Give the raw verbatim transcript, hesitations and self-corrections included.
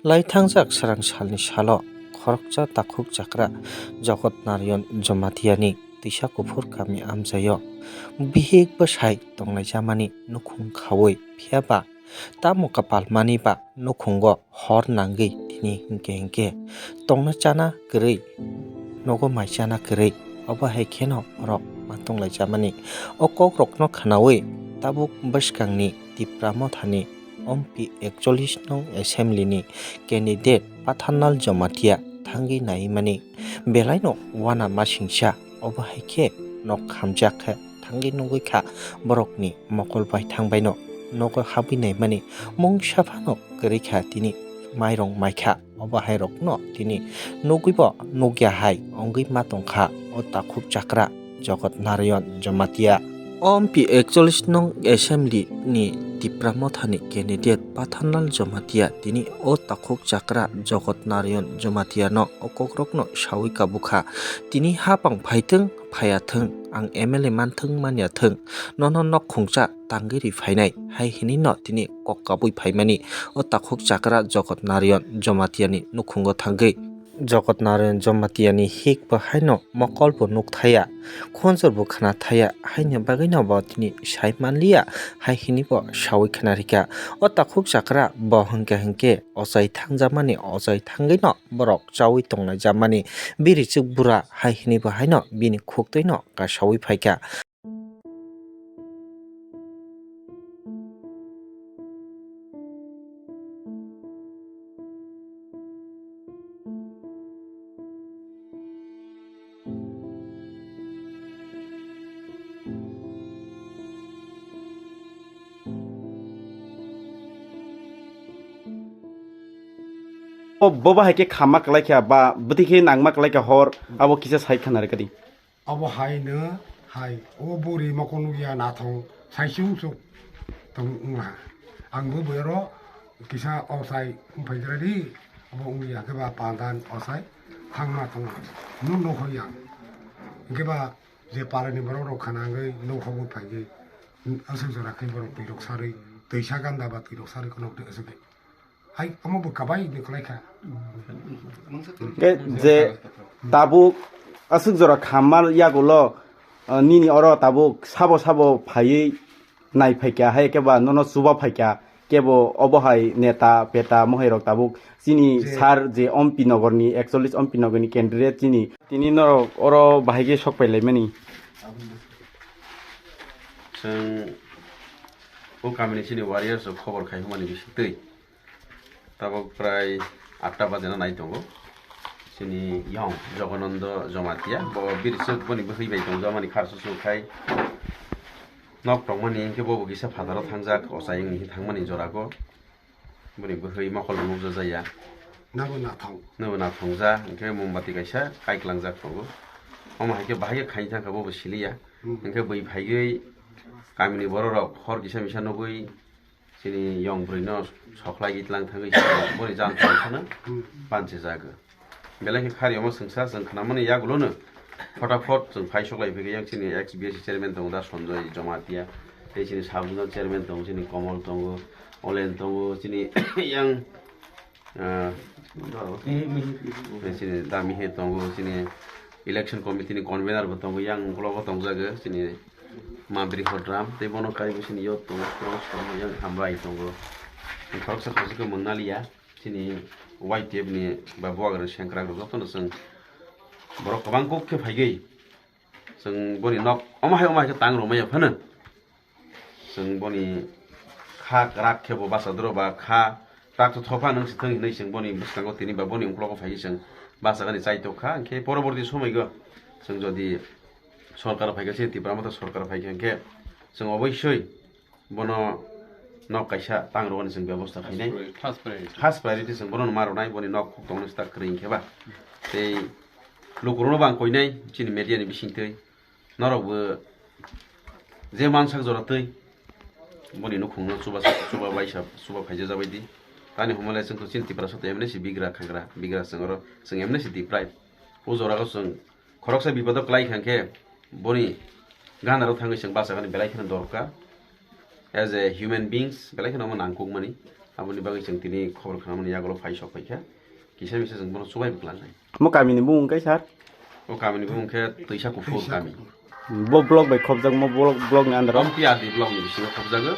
Laithangjak swrang salni salo khoroksa takhuk chakra Jogot Narayan Jamatiani twisa kuphur kami amchaio bihik bwsai tonglaijamani nukhung khaui, phiyaba tamo kwpal mani ba nukhungo hor nangwi tini hinkhe hinkhe tongna chana kwrwi, nogo mai chana kwrwi, obo hai kheno borok ma tonglaijamani. O kokrokno khwnaui tabuk bwskangni Tipra Mothani M P ekchollis nong Assembly ni candidate Patharlal Jamatia thangwi naimani belaino wana masingsa, obo hai khe nok hamjak khe thangwi nugwi kha borokni mokol bai thangbaino nogo habwi naimani mungsa phano kwrwi kha tini mairung maikha. Obo hai rokno tini nugwibo nukya hai wngwi ma tongkha o takhuk chakra Jogot Narayan Jamatia. O M P ekchollis nong Assembly ni Tipra Mothani candidate Patharlal Jamatia tini o takhuk chakra Jogot Narayan Jamatia no o kokrokno saui kabukha. Tini hapang phaithwng phayathwng, ang M L A manthwng manyathwng, nono nok khungsa tangwi ri phainai, hai hinwi no tini kok kabui phaimani o takhuk chakra Jogot Narayan Jamatia ni nukhungo thangwi. Jogot Narayan Jamatia ni hik bo haino mokol bo nuk thaya, khonjor bo khna thaya, haini bagwi no bo tini sai manliya, hai hinwi bo saui khna rikha. O takhuk chakra bo hwnkhe hwnkhe ochai thangjamani, ochai thangwi no borok chaui tongnai jamani, biri chuk bura hai hinwi bo haino bini khuktwi no kasaui phaikha. O boba hai khe khamma kwlai kha ba bwtwi khe nangma kwlai kha hor, abo kisa sai khna rwkha di. Abo hai no hai, o buri mokol nukya nathong sai chuk chuk tong wngla. Ang bo boyaro kisa ochai wngphai gra di, abo wngya khe ba pandan ochai thangma thangma. Nuk nokho yang. Hwnkhe ba je parani borok rok khana wngwi nokho bo phaigwi aswk jora khe borok twi rok sarwi, twisa ganda ba twi rok sarwi khonok de aswk. Hai, omo bo kabai ni kwlai kha. Hwnkhe je tabuk aswk jora khamma yagulo, uh, nini oro tabuk sabo sabo phaiwi nai phaikha, hai khe ba nono chuba phaikha, kebo obo hai neta peta mohai rok tabuk chini je sir je M P nogor ni, ekchollis M P nogor ni candidate chini. Tini norok oro bahai khe sok pai lai mani. Chwng o kami ni chini warriors rok khobor khai hwnmani bisingtwi. Tabuk prai atta baje no nai tongo. Chini yong Jogonando Jomatia, bo biri chwk boni bwkhwi bai tongjakmani khar susu khai nok tongmani, hinkhe bobo kisa phataro thangjak, ochai wngwi thangmani jorago. Boni bwkhwi mokol bo nukjak jaya. Nabo nathong. Nabo nathong ja, hinkhe mombati kaisa kaiklang jak tongo. Omo hai khe bahai khe khaini thangkha bobo siliya. Hmm. Hinkhe bui phaigwi kamini borok rok hor kisa misa nugwi chini yong bwrwi no sokhlai gwi tlang thangwi boni jang tong phano Hmm. panche jago. Belai khe khari omo chwngsa chwng khnamani yagulo no photafot chwng phai soklai phai khe yang chini ex B S C chairman tongo da Sanjoy Jomatia, tei chini sub zonal chairman tongo chini Komol tongo, Olen tongo, chini yang, ah, tei chini Damihe tongo, chini election committee ni convener bo tongo, yang ukologo tongjago chini Mabri Hodram, tei bono kaibo chini yo tongo, Cross tongo, yang Hambai tongo. Khoroksa khoroksa khe mwngnaliya, chini Y T F ni ba bubagra sengkrak rok jotono chwng borok kwbang kok khe phaigwi chwng boni nok omo hai omo hai khe tang rwmaya phano chwng boni kha kwrak khe bo bachadoro ba kha tak to thopha nang si thang hinwi chwng boni bwskango tini ba boni uklogo phaigwi chwng bachagani chai tok kha, hinkhe poroborti somoigo chwng jodi sorkar phaikha, chini Tipra Motha sorkar phaikha hinkhe chwng oboisoi bono nok kaisa tang rwani chwng bebosta khainai. First priority. First priority chwng bono ma rwnai, boni nok khuk tongno sta kwrwi hinkhe ba. Tei lukurokno bo ang koinai chini media ni bisingtwi. Norok bo je mansak jora twi boni nukhungno chuba chuba bai sa chuba phaija jabai di. Tani humale chwng to chini Tiprasa to emne si bigra khagra, bigra chwng oro chwng emne si deprive. O jora o chwng khoroksa bipado kwlai kha khe boni ganaro thangwi chwng bachagani belai kheno dorkar. As a human beings, belai kheno omo nangkukmani. Aboni bagwi chwng tini khobor khnamani yagulo phai sok phaikha. Kisa misa chwng bono chubai bwklanai. Mo kamini bumung khe, sir? O kamini bumung khe Twisa Kuphur kami. Bo block bai khobjak, mo block, block ni under o? Ompi Adi block ni bisingo khobjago.